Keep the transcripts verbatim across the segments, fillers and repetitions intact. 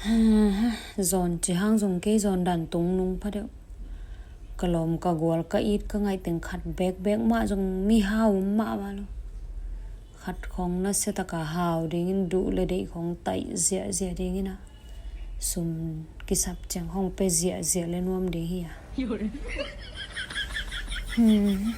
Zawn ci hang zong kei zawn dan tung nung pha deuh. Ka lawm ka gual ka it ka ngaih teng khat bekbek mah zong mihau om mahmah lo. Khat khawng nasia taka hau dingin duh le deih khawng taih ziahziah dingin ah, sum kisap ciang khawng pia ziahziah le nuam ding hi a. Hmm.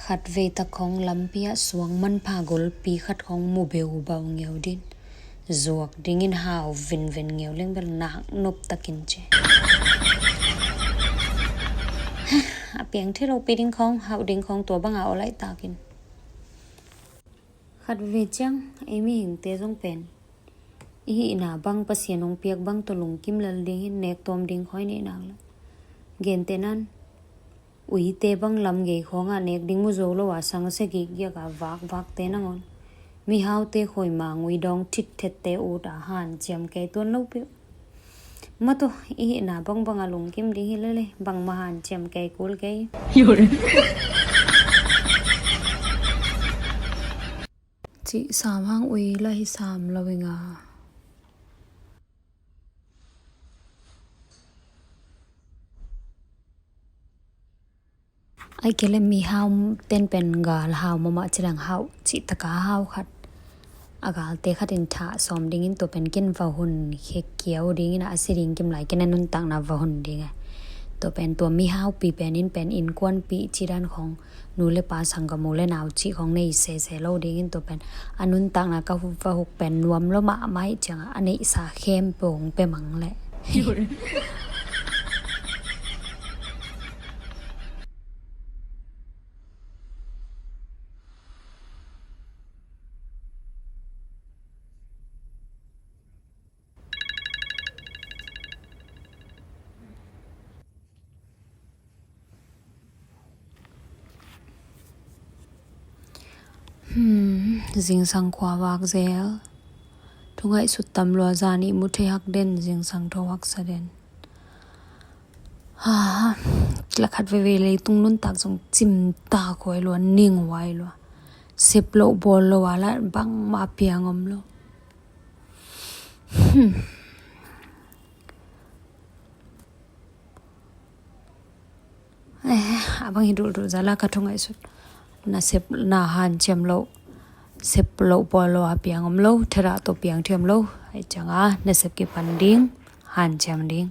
Khatvei tak khawng lampi ah suang manpha golpi khat khawng mu beubau ngeu din, zuak dingin hau venven ngeu leng bel nak nop takin ci. A piang thei lopi ding khawng, hauh ding khawng tua banga aw laih takin. Khatvei ciang ei mihingte zong pen i hihna bang Pasian hong piak bang tawh lungkim lel ding hi, nek tawm ding khawng i neih nak leh. Gentehna in uite bang lam gei khawngah nek ding mu zo lo a, sangsia gikgiak a vakvakte nangawn, mihaute khawi mangui dawng thithette ut a hanciam kei tuan lo peuh. Matu, i hihna bangbang a lungkim ding hi lele, bangmah hanciam kei kul kei. Cih sam hang ui lah hi sam lo ing a. Ai kei le mihau ten pen gal hau mahmah ci leng hau cih taka hau khat. A galte khat in thah sawm dingin tua pen ken va hun khek kiau dingin a si ding kim lai ken a nuntakna va hun ding a. Tua pen tua mihaupi pen in pen innkuanpih ci dan khawng, nu le pa, sanggam, u le nau cih khawng nei sese lo dingin tua pen a nuntakna ka va huk pen nuam lo mahmah ih ciangah a neihsa khempeuh hong pia mang leh. Hmm, zingsang khua vak zel. Thu ngaihsut tam lua, zan ih mu thei hak den, zingsang tho haksa den. Ha, lakhat veve leitung nuntak zong cimtak huai lua, ning huai lua. Sep loh bawl lo a lah bangmah piang om lo. Hmm. Eh, a bang hi duhduh zala ka thu ngaihsut. Na sep na hanciam loh, sep loh bawl lo a piang om lo, thadah tawh piang thiam lo. Ai cianga na sep kipan ding, hanciam ding.